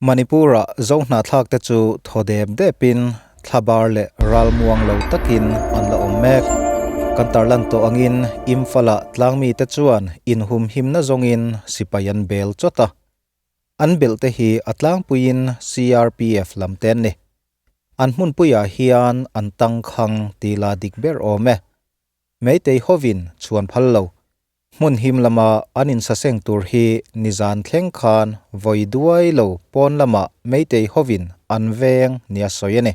Manipur-a Zohnahthlakte chu thaw dep depin thlabar leh ralmuang lo takin an la awm mek. Kan tarlan tawh angin Imphal-ah tlangmite chuan inhumhimna zawngin sipai an bel chawt a. An belhte hi a tlangpuiin CRPF lam te an ni. An hmunpuiah hian an tangkhang tih la dik ber awm e. Meitei hovin chhuan phal lo. Hmun him lama an insaseng tur hi nizan thleng khan vawi duai lo pawn lamah Meitei hovin an veng nia sawi a ni.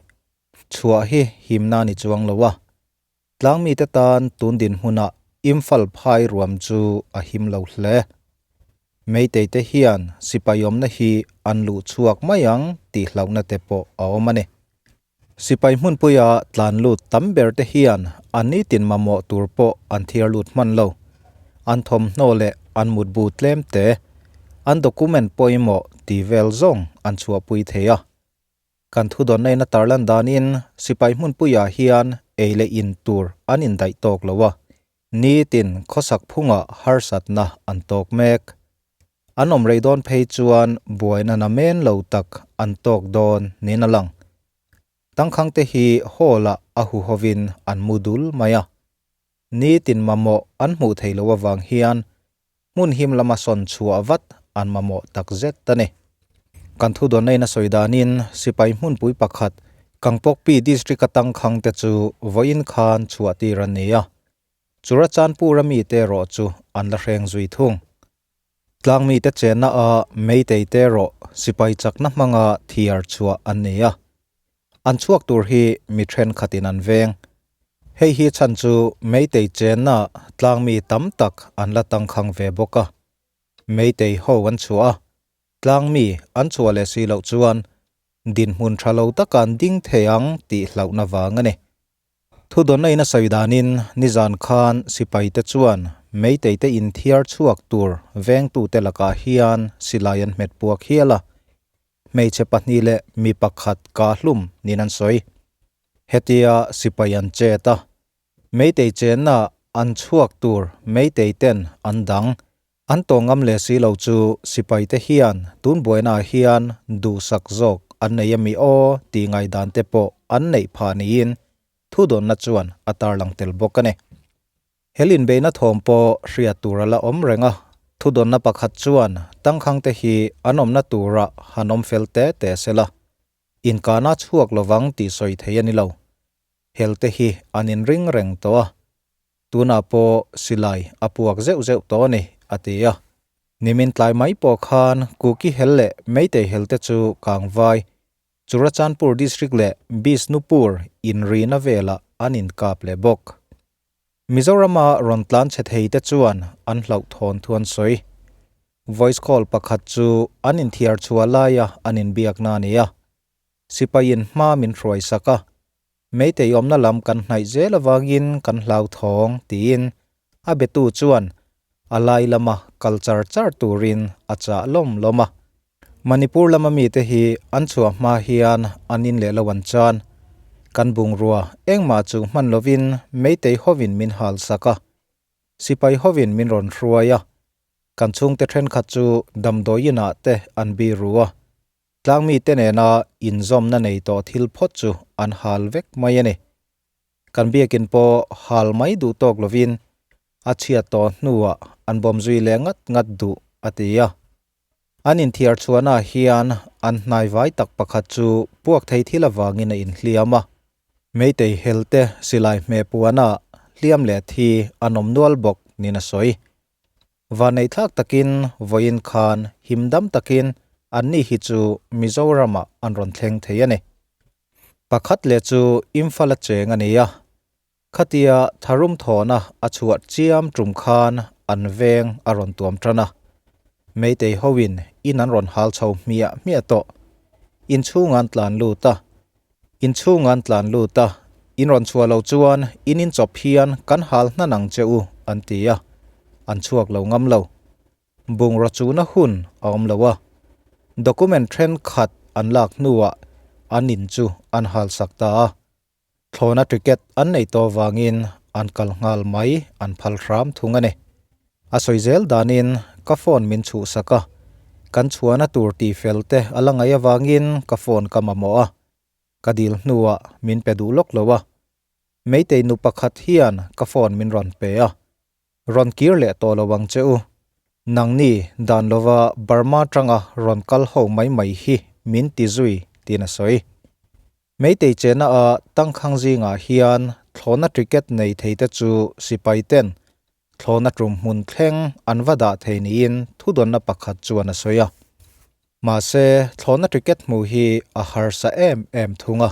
Chhuah hi himna ni chuang lo a. Tlangmite tan tun dinhmunah Imphal phai ruam chu a him lo hle. Meitei te hian sipai awmna hi an luh chhuak mai ang tih hlauhna te pawh a awm a ni. Sipai hmunpuia tlan lut tam ber te hian an nitin mamawh tur pawh an thiar lut hman lo. An thawmhnaw leh an mutbu tlem te, an document pawimawh ti vel zawng an chhuahpui thei a. Kan thudawnna in a tarlan danin sipai hmunpuiah hian ei leh in tur an indaih tawk lo a, nitin khawsak phungah harsatna an tawk mek. An awm rei dawn phei chuan buaina namen lo tak an tawk dawn niin a lang. Tangkhangte hi hall-ah a huhovin an mu dul mai a. Nitin mamawh an hmuh theih loh avang hian hmun him lama sawn chhuah vat an mamawh tak zet a ni. Kan thudawnna in a sawi danin sipai hmunpui pakhat Kangpokpi District-a tangkhangte chu vawiin khan chhuah tir an ni a. Churachandpur-a mite erawh chu an la hreng zui thung. Tlangmite chenna a Meitei te erawh sipai chakna hmanga thiar chhuah an ni a. An chhuak tur hi mi thenkhatin an veng. Hei hi chhan chu Meitei chenna tlangmi tam tak an la tangkhang ve bawk a. Meitei ho an chhuah a, tlangmi an chhuah leh si loh chuan dinhmun tha lo taka an ding thei ang tih hlauhna vang a ni. Thudawnna in a sawi danin nizan khan sipaite chuan Meiteite inthiar chhuak tur vengtute lakah hian silai an hmet puak hial a, hmeichhe pahnih leh mi pakhat kah hlum niin an sawi. Hetia sipai an chet a, Meitei chenna an chhuak tur Meiteiten an dang. An tawng ngam leh si lo chu sipaite hian tun buainaah hian duhsak zawk an nei a mi aw tih ngaihdan te pawh an neih phah niin thudawnna chuan a tarlang tel bawk a ni. Hel inbeihna thawm pawh hriat tur a la awm reng a, thudawnna pakhat chuan tangkhangte hi an awmna turah han awm fel te te sela, inkahna chhuak lovang tih sawi thei a ni lo. Helte hi an inring reng tawh a, Tunah pawh silai a puak zeuh zeuh tawh a ni, a ti a. Nimin tlai mai pawh khan Kuki hel leh Meitei hel te chu Kangvai, Churachandpur District leh Bishnupur inrina velah an inkap leh bawk. Mizorama rawn tlan chhe thei te chuan an hlauhthawn thu an sawi. Voice call pakhat chu an inthiar chhuah laia an inbiakna a ni a. Sipaiin hma min hruaisak a, Meitei awmna lam kan hnaih zel avangin kan hlauthawng tiin a betu chuan a lai lama kal char char turin a chah lawm lawm a. Manipur lama mite hi an chhuah hma hian an in leh lo an chan. Kan bungrua engmah chu hman lovin Meitei hovin min hal sak a, sipai hovin min rawn hruai a, kan chhungte thenkhat chu damdawi inah te an biru a. Tlangmite nena inzawmna nei tawh thil phawt chu an hal vek mai a ni. Kan biakin pawh hal mai duh tawk lovin a chhiat tawh hnuah an bawm zui leh ngat ngat duh, a ti a. An inthiar chhuahnaah hian an hnaivai tak pakhat chu puak thei thil avangin a inhliam a. Meitei helte silai hmeh puanah hliam leh thi an awm nual bawk niin a sawi. Vanneihthlak takin vawiin khan himdam takin anni hi chu Mizoramah an rawn thleng thei a ni. Pakhat leh chu Imphal a cheng a ni a, khatia tharum thawhna a chhuah chiam tum khan an veng a rawn tuam tan a. Meitei hoin in an rawn hal chho hmiah hmiah tawh. Inchhung an tlan lut a, inchhung an tlan lut a, in rawn chhuah loh chuan in inchawp hian kan hal hnan ang che u, an ti a, an chhuak lo ngam lo. Bungraw chuna hun a awm lo a, document thenkhat an lak hnuah an in chu an hal sak ta a, thlawhna ticket an nei tawh vangin an kal nghal mai an phal hram thung a ni. A sawi zel danin ka phone min chhuhsak a. Kan chhuahna tur tihfel te a la ngaih avangin ka phone ka mamawh a, ka dil hnuah min pe duh lawk lo a. Meitei nu pakhat hian ka phone min rawn pe a, Rawn kir leh tawh lo ang che u. Nangni dan lova Burma tanga rawn kal ho mai mai hi min ti zui tiin a sawi. Meitei chena a tangkhang zingah hian thlawhna ticket nei thei te chu sipai ten thlawhna tum hmun thleng an va dah thei niin thudawnna pakhat chuan a sawi a. Mahse, thlawhna ticket hmuh hi a harsa em em thung a.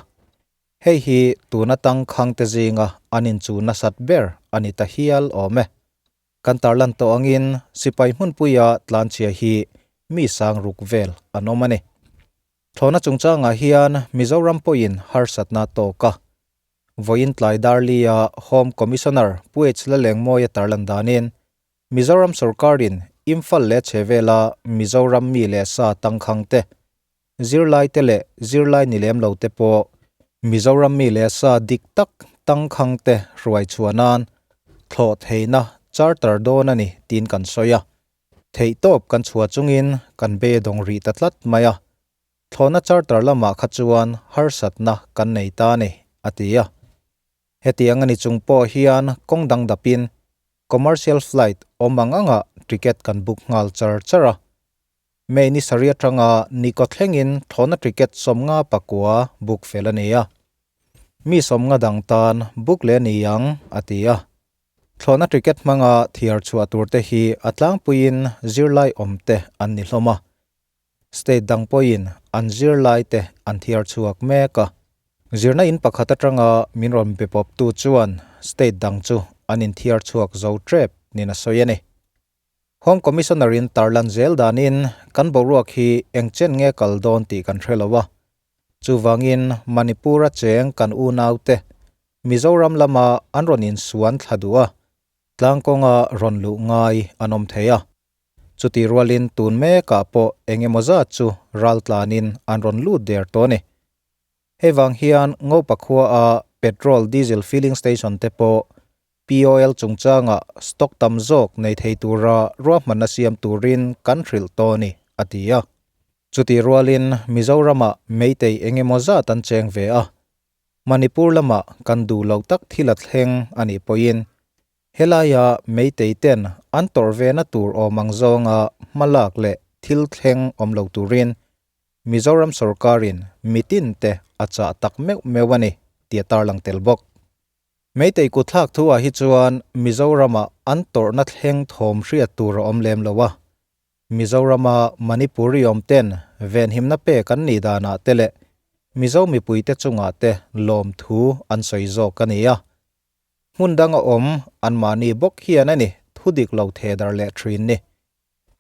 Hei hi tuna tangkhangte zinga an inchu nasat ber a ni ta hial awm e. Kan tarlan tawh angin sipai hmunpuia tlanchhia hi mi sang ruk vel an awm a ni. Thlawhna chungchangah hian Mizoram pawhin harsatna tawk a. Vawiin tlai Darli-a Home Commissioner Pu H Lalengmawia tarlan danin Mizoram sorkarin Imphal leh chhehvela Mizoram mi leh sa tangkhangte Zirlaite leh zirlai ni lem lo te pawh Mizoram mi leh sa dik tak tangkhang te hruai chhuah nan thlawh theihna charter dawn a ni tiin kan sawi a. Theihtawp kan chhuah chungin kan beidawng rih ta tlat mai a. Thlawhna charter lamah kha chuan harsatna kan nei ta a ni, a ti a. Hetiang a ni chung pawh hian kawng dang dapin commercial flight awm ang angah ticket kan book nghal char char a. May ni sarih atanga ni kaw thlengin thlawhna ticket 50 pakua book fel a ni a. Mi 50 dang tan book leh a ni ang, a ti a. Thlawhna ticket hmanga thiar chhuah tur te hi a tlangpuiin zirlai awm te an ni hlawm a. State dang pawhin an zirlai te an thiar chhuak mek a. Zirna in pakhat atanga min rawn be pawptu chuan state dang chu an inthiar chhuak zo tep niin a sawi a ni. Home Commissioner in tarlan zel danin kan boruak hi eng chen nge kal dawn tih kan hre lo a. Chuvangin Manipur a cheng kan unaute Mizoram lama an rawn insuan thla duh a, tlangkawnga rawn luh ngai an awm thei a. Chutih rualin tun mekah pawh eng emaw zat chu raltlanin an rawn lut der tawh a ni. Hei vang hian Ngopa khua a petrol diesel filling station te pawh POL chungchanga stock tam zawk nei thei tura ruahmanna siam turin kan hrilh tawh a ni, a ti a. Chutih rualin Mizoramah Meitei eng emaw zat an cheng ve a, Manipur lamah kan duh loh tak thil a thleng a nih pawhin helaia Meitei ten an tawrh vena tur awm ang zawnga hmalak leh thil thleng awm lo turin Mizoram sorkarin mitin te a chah tak meuh meuh a ni, tih a tarlang tel bawk. Meitei kutthlak thuah hi chuan Mizoramah an tawrhna thleng thawm hriat tur a awm lem lo a. Mizorama Manipuri awmten venhimna pek an nih danah te leh Mizo mipuite chungah te lawmthu an sawi zawk a ni a. Hmun danga awm anmahni bawk hian a ni thudik lo thedar leh thin ni.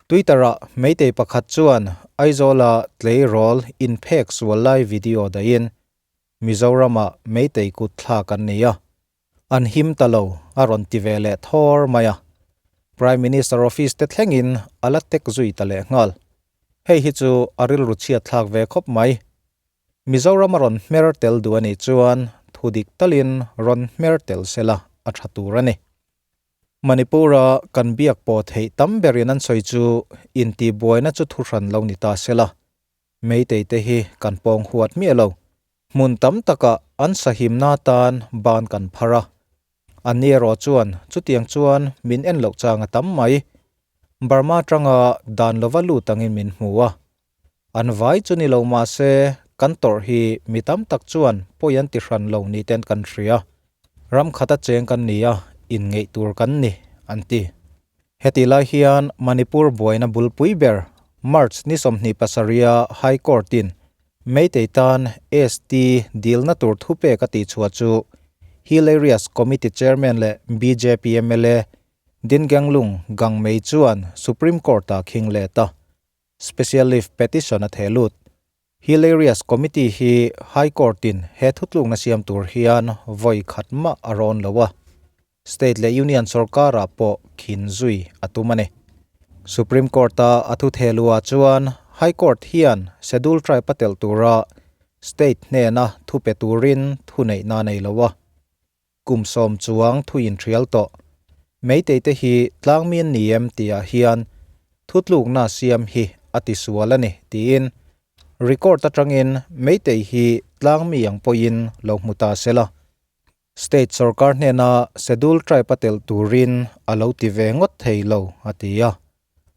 Twitter-ah Meitei pakhat chuan Aizawla tleirawl inphek sual lai video dahin Mizoramah Meitei kut thlak an ni a, an him ta lo a rawn ti ve leh thawr mai a. Prime Minister office te thlengin a la tek zui ta leh nghal. Hei hi chu a rilru chhiat thlak ve khawp mai. Mizoram a rawn hmer tel duh a nih chuan thu dik talin rawn hmer tel sela a tha tur a ni. Manipur-a kan biak pawh theih tam berin an sawi chu intihbuaina chu thuhran lo ni ta sela. Meitei te hi kan pawng huat miah lo. Hmun tam takah an sahimna tan ban kan phar a. Anni erawh chuan chutiang chuan min en loh chang a tam mai. Burma atanga dan lova lut angin min hmu a. An vai chu ni lo mah se kan tawrh hi mi tam tak chuan pawi an ti hran lo ni ten kan hria. Ram khata cheng kan ni a, inngeih tur kan ni, an ti. Hetih lai hian Manipur buaina bulpui ber March ni 27 a High Court-in Meitei tan ST dilna tur thupek a tihchhuah chu Hill Areas Committee Chairman leh bjp mla Dingenglung Gangmei chuan Supreme Court-ah khing let a, Special Leave Petition a theh lut. Hill Areas Committee hi High Court-in he thutlukna siam tur hian vawi khat mah a rawn lo a. State leh Union sorkarah pawh khin zui a tum a ni. Supreme Court-a a thu thehluah chuan High Court hian Schedule Tribe a telh tura State hnena thu pe turin thuneihna a nei lo a. Kum 10 chuang thu inhrial tawh. Meitei te hi tlangmi an ni em tihah hian thutlukna siam hi a tisual a ni, tiin record atangin Meitei hi tlangmi ang pawhin lo hmu ta se la. State sorkar hnena Schedule Tribe a telh turin a lo ti ve ngawt thei lo, a ti a.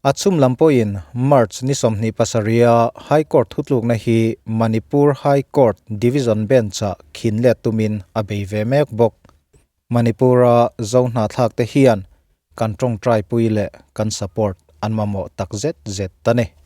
A chhum lam pawhin March ni 27-a High Court thutlukna hi Manipur High Court Division Bench-ah khin let tumin a bei ve mek bawk. Manipur-a Zo hnahthlakte hian kan tawngtaipui leh kan support an mamawh tak zet zet a ni.